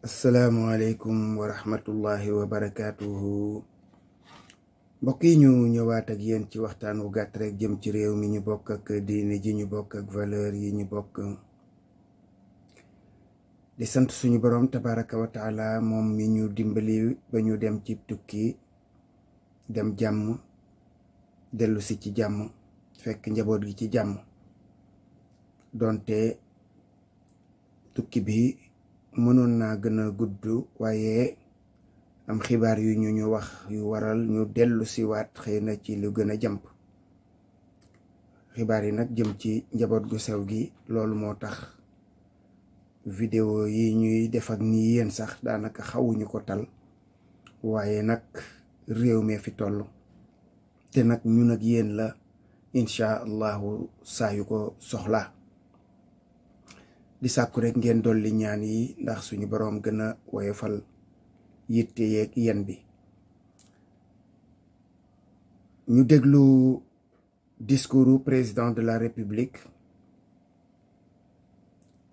asalaamualeykum wa rahmatullahi wa barakaatuhu. mbokk yi ñu ñëwaat ak yéen ci waxtaan wu gàtt rek jëm ci réew mi ñu bokk ak diine ji ñu bokk ak valeur yi ñu bokk. di sant suñu borom tabaraka wa taala moom mi ñu dimbali ba ñu dem ci tukki dem jàmm dellu si ci jàmm fekk njaboot gi ci jàmm. donte tukki bi mënoon naa gën a gudd waaye am xibaar yu ñu wax yu waral ñu dellu si waat xëy na ci lu gën a jàmp. xibaar yi nag jëm ci njaboot gu sew gi, loolu moo tax vidéo yi ñuy def ak nii yéen sax daanaka xawuñu ko tal, waaye nag réew mi fi toll te nag ñun ak yéen la incha allahu saa yu ko soxla. di sàkku rek ngeen dolli ñaan yi ndax suñu boroom gën a woyofal yitte yeeg yen bi. ñu déglu discours président de la république,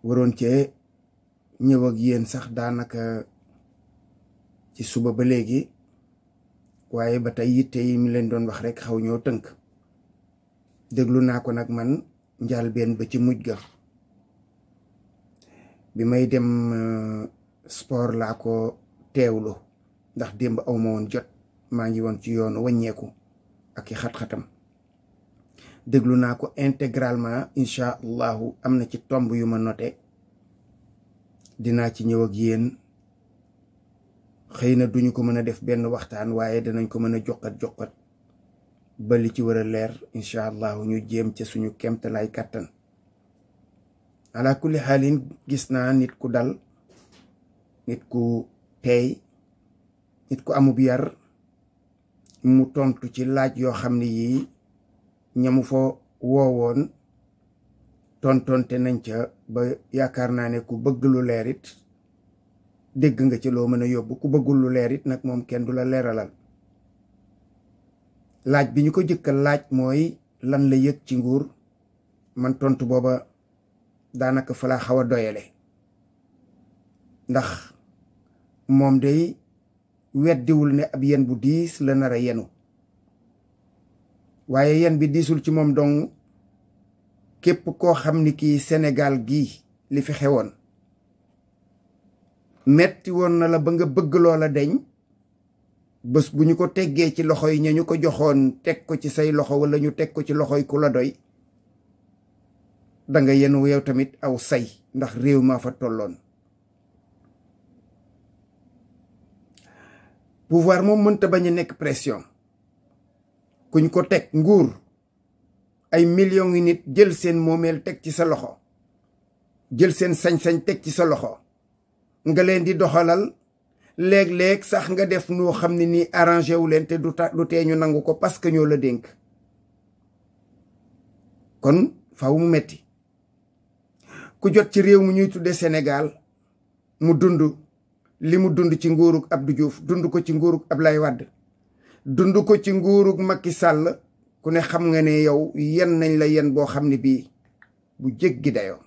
waroon cee ñëw ak yéen sax daanaka ci suba ba léegi, waaye ba tey yitte yi mi leen doon wax rek xaw ñoo tënk. déglu naa ko nag man njàlbeen ba ci mujj ga. bi may dem sport laa ko teewlu ndax démb aw ma woon jot, maa ngi woon ci yoonu wàññeeku ak i xat-xatam. déglu naa ko intégralement, incha allahu am na ci tomb yu ma noté, dinaa ci ñëw ak yéen. xëy na duñu ko mën a def benn waxtaan, waaye danañ ko mën a joxat ba li ci war a leer incha allahu ñu jéem ca suñu kemtalaay kàttan. ala kulli xaalin gis naa nit ku dal, nit ku teey, nit ku amub yar, mu tontu ci laaj yoo xam ne yii ñamu fa woowoon tontonte nañ ca ba yaakaar naa ne ku bëgg lu leer it dégg nga ci loo mën a yóbbu. ku bëggul lu leer it nag moom kenn du la leeralal. laaj bi ñu ko jëkkal laaj mooy lan la yëg ci nguur. man tontu booba daanaka fa laa xaw a doyale, ndax moom day weddiwul ne ab yen bu diis la nar a yenu, waaye yen bi diisul ci moom dong. képp koo xam ni kii Sénégal gii li fi xewoon metti woon na la ba nga bëgg loola deñ, bés bu ñu ko teggee ci loxo yi ña ñu ko joxoon teg ko ci say loxo wala ñu teg ko ci loxo yi ku la doy, danga yenu yow tamit aw say, ndax réew maa fa tolloon. pouvoir moom mënta bañ a nekk pression. kuñ ko teg nguur, ay millions yi nit jël seen moomeel teg ci sa loxo, jël seen sañ-sañ teg ci sa loxo, nga leen di doxalal. léeg-léeg sax nga def noo xam ne nii arrangé wu leen te du tee ñu nangu ko parce que ñoo la dénk. kon faaw mu metti. ku jot ci réew mu ñuy tudde Sénégal, mu dund li mu dund ci nguurug Abdou Diouf, dund ko ci nguurug Ablaye Wade, dund ko ci nguurug Macky Sall, ku ne xam nga ne yow yen nañ la yen boo xam ne bii bu jéggi dayoo.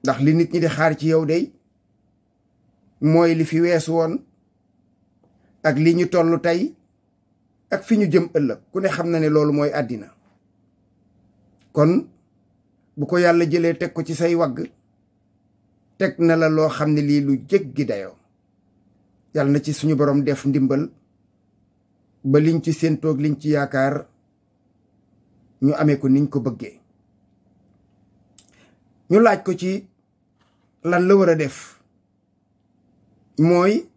ndax li nit ñi di xaar ci yow day mooy li fi weesu woon ak li ñu toll tey ak fi ñu jëm ëllëg. ku ne xam na ne loolu mooy àddina. kon bu ko yàlla jëlee teg ko ci say wagg, teg na la loo xam ne lii lu jéggi dayoo. yàlla na ci suñu borom def ndimbal ba liñ ci séentoog liñ ci yaakaar ñu amee ko niñ ko bëggee. ñu laaj ko ci lan la war a def. mooy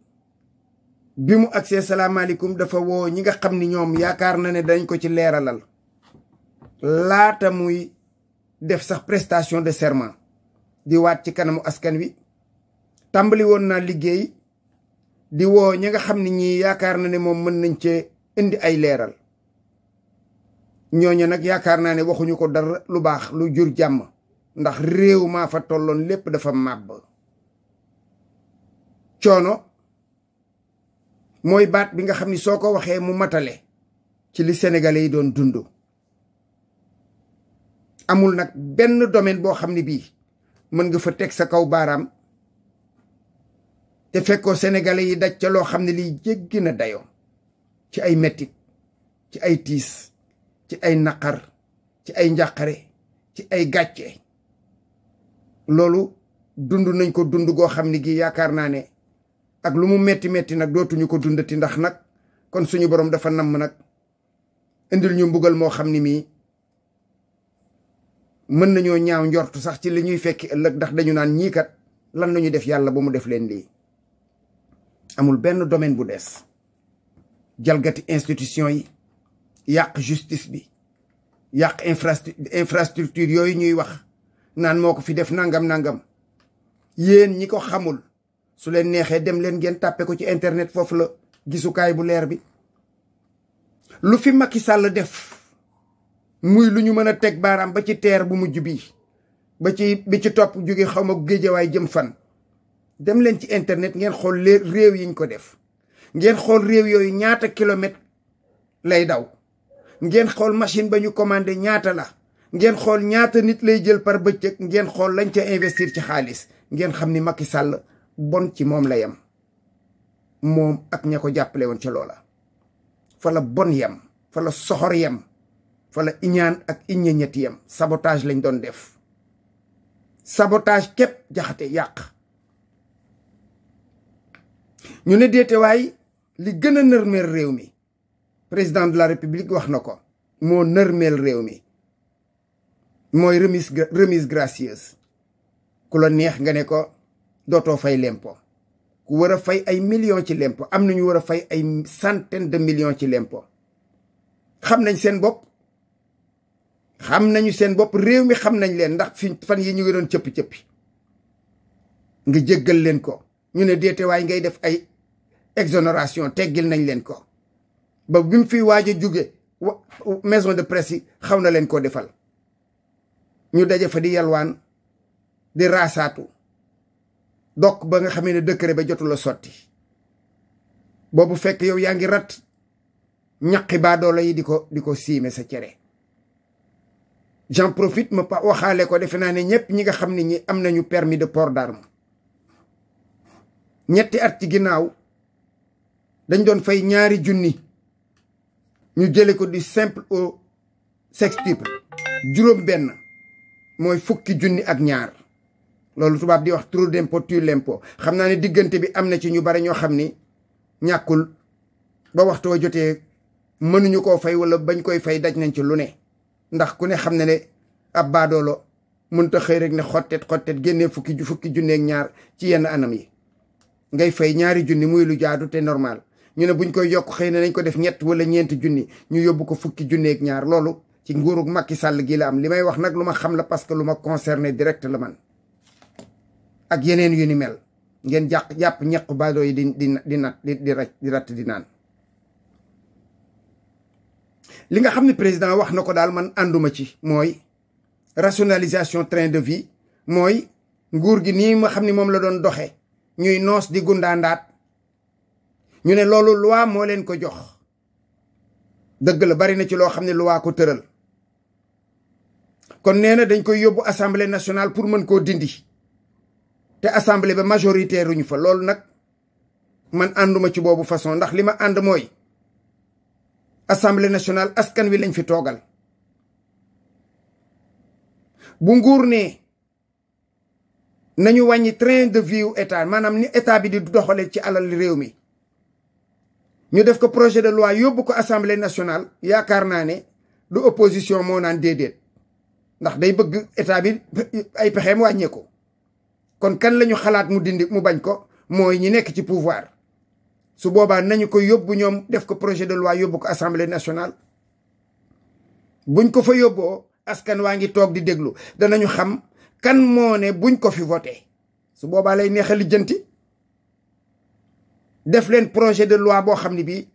bi mu agsee salaamaaleykum dafa woo ñi nga xam ni ñoom yaakaar na ne dañ ko ci leeralal laata muy def sax prestation de serment di waat ci kanamu askan wi. tàmbali woon naa liggéey di woo ñi nga xam ne ñii yaakaar na ne moom mën nañ cee indi ay leeral. ñooñu nag yaakaar naa ne waxuñu ko dara lu baax lu jur jàmm, ndax réew maa fa tolloon lépp dafa màbb. coono mooy baat bi nga xam ni soo ko waxee mu matale ci li Sénégalais yi doon dund. amul nag benn domaine boo xam ne bii mën nga fa teg sa kaw baaraam te fekkoo sénégalais yi daj ca loo xam ne lii jéggi na dayoo ci ay mettit ci ay tiis ci ay naqar ci ay njàqare ci ay gàcce loolu dund nañ ko dund goo xam ne gi yaakaar naa ne ak lu mu metti metti nag dootuñu ko dundati ndax nag kon suñu borom dafa namm nag indil ñu mbugal moo xam ni mii mën nañoo ñaaw njortu sax ci li ñuy fekki ëllëg ndax dañu naan ñii kat lan lañu def yàlla ba mu def leen lii amul benn domaine bu des jalgati institution yi yàq justice bi yàq infrastructure yooyu ñuy wax naan moo ko fi def nangam yéen ñi ko xamul su leen neexee dem leen ngeen tàppe ko ci internet foofu la gisukaay bu leer bi lu fi Macky Sall def muy lu ñu mën a teg baaraam ba ci teer bu mujj bi bi ci topp jóge xaw ma géejawaay jëm fan dem leen ci internet ngeen xool réew yiñ ko def ngeen xool réew yooyu ñaata kilomètre lay daw ngeen xool machine ba ñu commandé ñaata la ngeen xool ñaata nit lay jël par bëccëg ngeen xool lañ ca investir ci xaalis ngeen xam ni Macky Sall bon ci moom la yem moom ak ña ko jàppale woon ca loola fa la bon yem fa la soxor yem fa la iñaan ak iññeñet yem sabotage lañ doon def sabotage képp jaxate yàq ñu ne déetewaay li gën a nërmeel réew mi président de la république wax na ko moo nërmeel réew mi mooy remise gracieuse ku la neex nga ne ko dootoo fay lempo ku war a fay ay millions ci lempo am nañu war a fay ay centaine de millions ci lempo xam nañ seen bopp réew mi xam nañ leen ndax fi fan yi ñu ngi doon cëppi-cëppi nga jéggal leen ko ñu ne déetewaay ngay def ay exonération teggil nañ leen ko ba bi mu fi waaj a jóge maison de presse yi xaw na leen ko defal ñu daje fa di yalwaan di raasaatu donc ba nga xamee ne décret ba jotul a sotti boobu fekk yow yaa ngi rat ñaqi baadoola yi di ko siime sa cere j'en profite ma waxaale ko defe naa ne ñëpp ñi nga xam ne ñi am nañu permis de port d'arme ñetti at ci ginnaaw dañ doon fay 2 junni ñu jële ko du simple au sextuple juróom benn mooy 10 junni ak 2 loolu tubaab di wax trop d'impôt tue l'impôt xam naa ne diggante bi am na ci ñu bari ñoo xam ni ñàkkul ba waxtu wa jotee mënuñu koo fay wala bañ koy fay daj nañ ci lu ne ndax ku ne xam ne ne ab baadoolo mënta xëy rek ne xottet génnee fukki junni ak 2 ci yenn anam yi ngay fay 2 junni muy lu jaadu te normal ñu ne buñ koy yokk xëy na nañ ko def 3 wala 4 junni ñu yóbbu ko 10 junni ak 2 loolu ci nguurug Macky Sall gi la am li may wax nag lu ma xam la parce que lu ma concerné direct la man ak yeneen yu ni mel ngeen jàpp ñequ baadoo yi di ratt di naan li nga xam ne président wax na ko daal man ànduma ci mooy rationalisation train de vie mooy nguur gi nii ma xam ne moom la doon doxe ñuy noos di gundaandaat ñu ne loolu loi moo leen ko jox dëgg la bari na ci loo xam ne loi ko tëral kon nee na dañ koy yóbbu assemblée nationale pour mën koo dindi te assemblée ba majoritaire ruñu fa loolu nag man ànduma ci boobu façon ndax li ma ànd mooy assemblée nationale askan wi lañ fi toogal bu nguur ne nañu wàññi train de vie wu état maanaam ni état bi di doxale ci alal réew mi ñu def ko projet de loi yóbbu ko assemblée nationale yaakaar naa ne du opposition moo naan déedéet ndax day bëgg état bi ay pexeem wàññeeku kon kan lañu xalaat mu dindi mu bañ ko mooy ñi nekk ci pouvoir su boobaa nañu ko yóbbu ñoom def ko projet de loi yóbbu ko assemblée nationale buñ ko fa yóbboo askan waa ngi toog di déglu danañu xam kan moo ne buñ ko fi voté su boobaa lay neex a lijjanti def leen projet de loi boo xam ne bii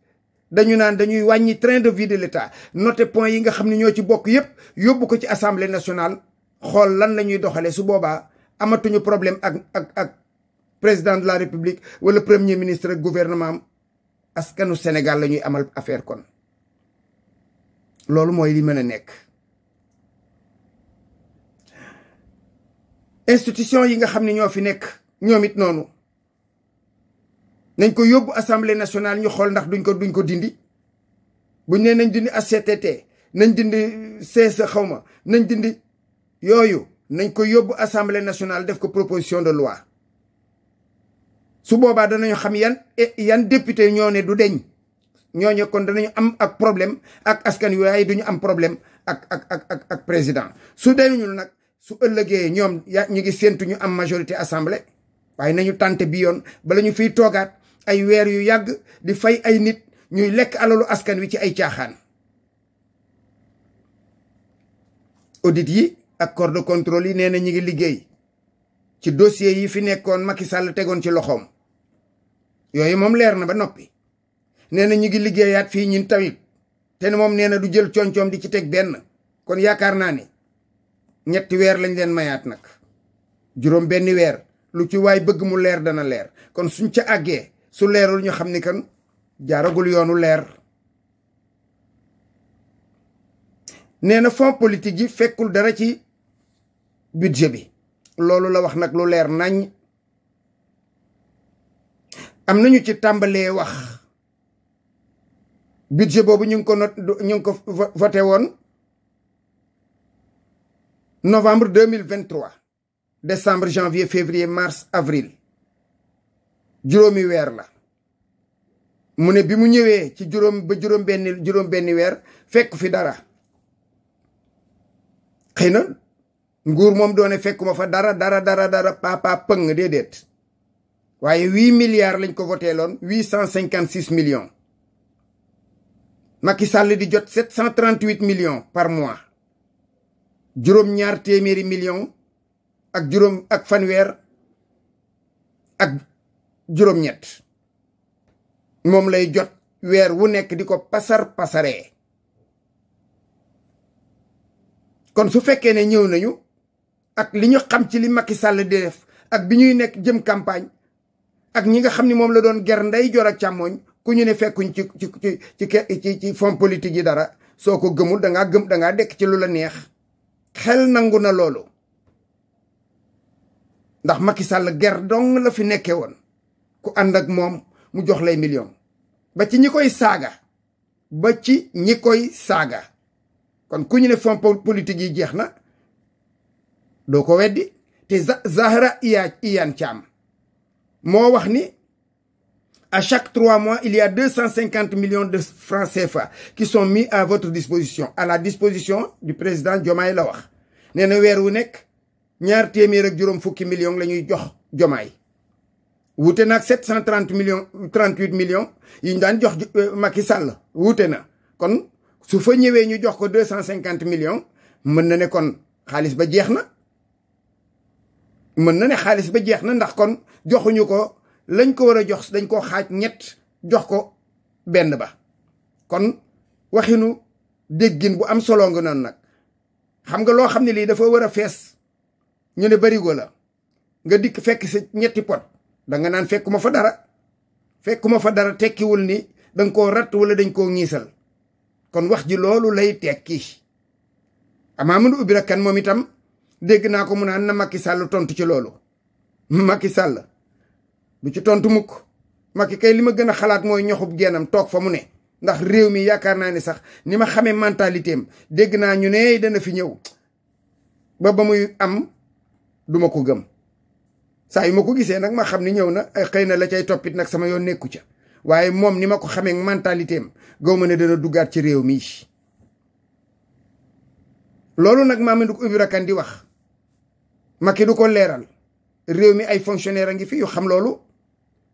dañu naan dañuy wàññi train de vie de l'État noté point yi nga xam ne ñoo ci bokk yépp yóbbu ko ci assemblée nationale xool lan la ñuy doxalee su boobaa amatuñu problème ak président de la république wala premier ministre ak gouvernement askanu Sénégal la ñuy amal affaire kon loolu mooy li mën a nekk. institution yi nga xam ne ñoo fi nekk ñoom it noonu nañ ko yóbbu assemblée nationale ñu xool ndax duñ ko dindi buñ nee nañ dindi HCCT nañ dindi CSE xawma nañ dindi yooyu nañ ko yóbbu assemblée nationale def ko proposition de loi su boobaa danañu xam yan député ñoo ne du deñ ñooñu kon danañu am ak problème ak askan wi waaye duñu am problème ak président su deñul nag su ëllëgee ñoom ñu ngi séentu ñu am majorité assemblée waaye nañu tànte bi yoon bala ñu fiy toogaat ay weer yu yàgg di fay ay nit ñuy lekk alalu askan wi ci ay caaxaan. audit yi ak corps de contrôle yi nee na ñi ngi liggéey ci dossier yi fi nekkoon Macky Sall tegoon ci loxoom yooyu moom leer na ba noppi nee na ñi ngi liggéeyaat fii ñun tamit te ne moom nee na du jël coom-coom di ci teg benn kon yaakaar naa ne 3 weer lañ leen mayaat nag juróom benn weer lu ci waay bëgg mu leer dana leer kon suñ ca àggee su leerul ñu xam ni kan jaaragul yoonu leer. nee na fonds politique yi fekkul dara ci budget bi loolu la wax nag lu leer nañ am nañu ci tàmbalee wax budget boobu ñu ngi ko voté woon novembre 2023 décembre janvier février mars avril juróomi weer la mu ne bi mu ñëwee ci juróom benni weer fekk fi dara xëy na nguur moom doone fekkuma fa dara papa pëng déedéet waaye 8 milliards lañ ko voté loon 856 millions Macky Sall di jot 738 millions par mois juróom-ñaar téeméeri millions ak fanweer ak juróom-ñett moom lay jot weer wu nekk di ko pasaree kon su fekkee ne ñëw nañu ak li ñu xam ci li Macky Sall di def ak bi ñuy nekk jëm campagne ak ñi nga xam ni moom la doon ger ndey jor ak càmmooñ ku ñu ne fekkuñ ci fonds politique yi dara soo ko gëmul dangaa dekk ci lu la neex xel nangu na loolu ndax Macky Sall ger dong la fi nekkee woon ku ànd ak moom mu jox lay million ba ci ñi koy saaga kon ku ñu ne fonds politique yi jeex na doo ko weddi te Zahra Iyane Thiam moo wax ni à chaque 3 mois il y a 250 millions de francs CFA qui sont mis à votre disposition à la disposition du président Diomaye la wax nee na weer wu nekk 200 fukki millions la ñuy jox Diomaye wuute nag 730 millions 38 millions yi ñu daan jox Macky Sall wuute na kon su fa ñëwee ñu jox ko 250 millions mën na ne kon xaalis ba jeex na ndax kon joxuñu ko lañ ko war a jox dañ koo xaaj ñett jox ko benn ba kon waxinu déggin bu am solo nga noonu nag xam nga loo xam ne lii dafa war a fees ñu ne barigo la nga dikk fekk si ñetti pot danga naan fekkuma fa dara tekkiwul ni danga koo ratt wala dañ koo ñiisal kon wax ji loolu lay tekki Mamadou Ibra Kane moom itam dégg naa ko mu naan na Macky Sall tontu ci loolu Macky Sall du ci tontu mukk Macky kay li ma gën a xalaat mooy ñoxub geenam toog fa mu ne ndax réew mi yaakaar naa ne sax ni ma xamee mentalité am dégg naa ñu ne dana fi ñëw ba muy am duma ko gëm saa yu ma ko gisee nag ma xam ni ñëw na xëy na la cay toppit nag sama yoon nekku ca waaye moom ni ma ko xamee mentalité am gaw ma ne dana duggaat ci réew mi loolu nag Mamadou Ibra Kane di wax Macky du ko leeral réew mi ay fonctionnaire a ngi fi yu xam loolu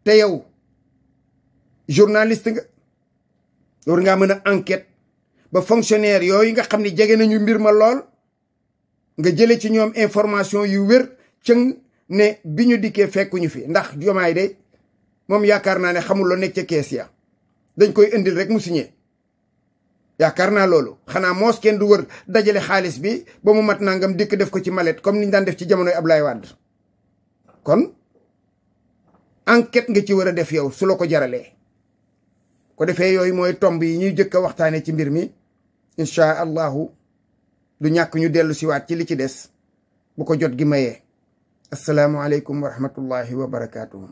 te yow journaliste nga war ngaa mën a enquête ba fonctionnaire yooyu nga xam ne jege nañu mbir ma lool nga jële ci ñoom information yu wér cëng ne bi ñu dikkee fekkuñu fi ndax Diomaye de moom yaakaar naa ne xamul la nekk ca kees ya dañ koy indil rek mu signé yaakaar naa loolu xanaa moos kenn du wër dajale xaalis bi ba mu mat nangam dikk def ko ci mallette comme niñ daan def ci jamonoy Ablaye Wade kon enquête nga ci war a def yow su la ko jaralee ko defee yooyu mooy tomb yi ñuy jëkk a waxtaane ci mbir mi incha allahu du ñàkk ñu dellu siwaat ci li ci des bu ko jot gi mayee asalaamualeykum wa rahmatullahi wa barakaatuhu